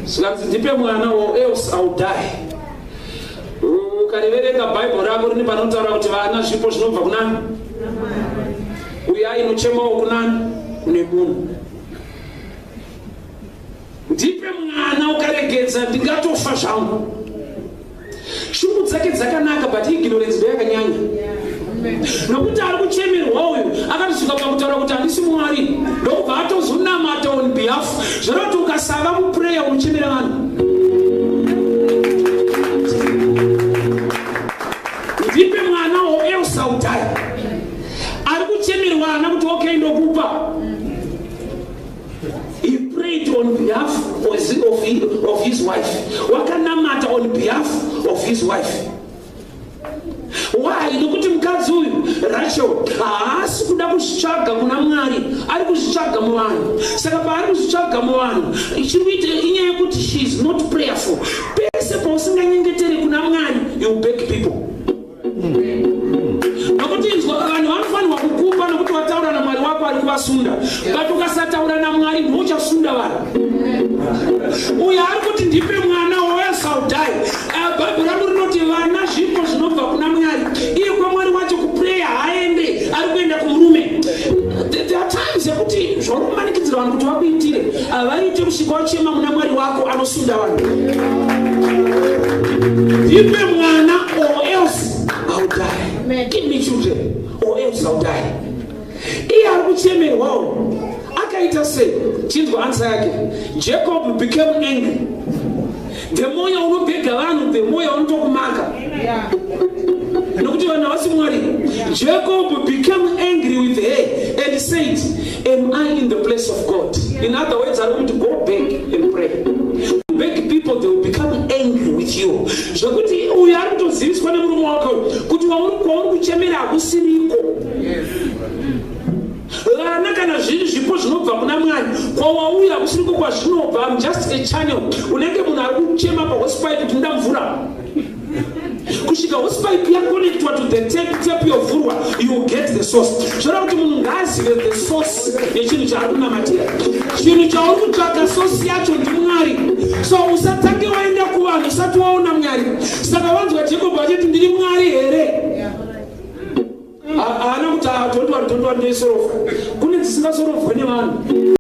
Zvikanzi, "Ndipe mwana or else I will die." Ukariverenga Bhaibheri rako rine panotaura kuti vana zvipo zvinobva kunani. Uyai inochemawo kunani? Kune munhu. "Ndipe mwana, ukaregedza ndingatofa zvangu." Shungu dzake dzakanaka, but ignorance ndo yakanyanya, nokuti ari kuchemerwa uyu akatosvika pakutaura kuti, "Handisi Mwari," ndokubva atozonamata on behalf. Zvoreva kuti ukasava muprayer, unochemera vanhu. "Ndipe mwana or else I will die." Ari kuchemerwa ana kuti, "Okay, ndokupa." He prayed on behalf of his wife. Wakanamata on behalf of his wife. Why? Nokuti mukadzi uyu Rachel haasi kuda kuzvitsvaga kuna Mwari, ari kuzvitsvaga muvanhu. Saka paari kuzvitsvaga muvanhu, chiri kuita inyaya yekuti she is not prayerful. Pese pausinganyengeteri kuna Mwari, you beg people, nokuti inzwa, vanhu vanofanirwa kukupa nokuti wataura naMwari wako ari kuvasunda. But ukasataura naMwari, ndouchasunda vanhu. Uyo ari kuti, "Ndipe mwana or else I will die," Bhaibheri rangu rinoti vana zvipo zvinobva kuna Mwari. Iye kwaMwari wacho kuprayer haaende, ari kuenda kumurume. There are times yekuti zvauri kumanikidzira vanhu kuti vakuitire havaite kusvika wachema muna Mwari wako anosunda vanhu. "Ndipe mwana or else I will die. Give me children or else I will die." Iye ari kuchemerwawo akaita sei? Chinzwa answer yake. Jacob became angry. The more yaunobhega vanhu, the more yaunotokumaka, nokuti vanhu havasi Mwari. Jacob became angry with her and said, "Am I in the place of God?" In other words, ari kuti, "Go back and pray." Beg people, they will become angry with you, zvekuti uyu ari kutoziviswa nemurume wake kuti kwauri kuchemera hakusiriko. Vana kana zviri zvipo zvinobva kuna Mwari, kwawauya kusiriko kwazvinobva. I'm just a channel. Unenge munhu ari kuchema pahosepipe kuti, "Ndoda mvura," kusvika hosepipe yaconnectwa to the tap, tap yovhurwa, you get the source. Zvoreva kuti munhu ngaazive the source yechinhu chaari kunamatira. Chinhu chauri kutsvaga, source yacho ndiMwari. So usatange waenda kuvanhu usati waona Mwari. Saka wanzwa Jacob achiti, "Ndiri Mwari here?" Haana kuti, "Don't worry, don't worry, ndoisolva." Kune dzisingasolovhwe nevanhu.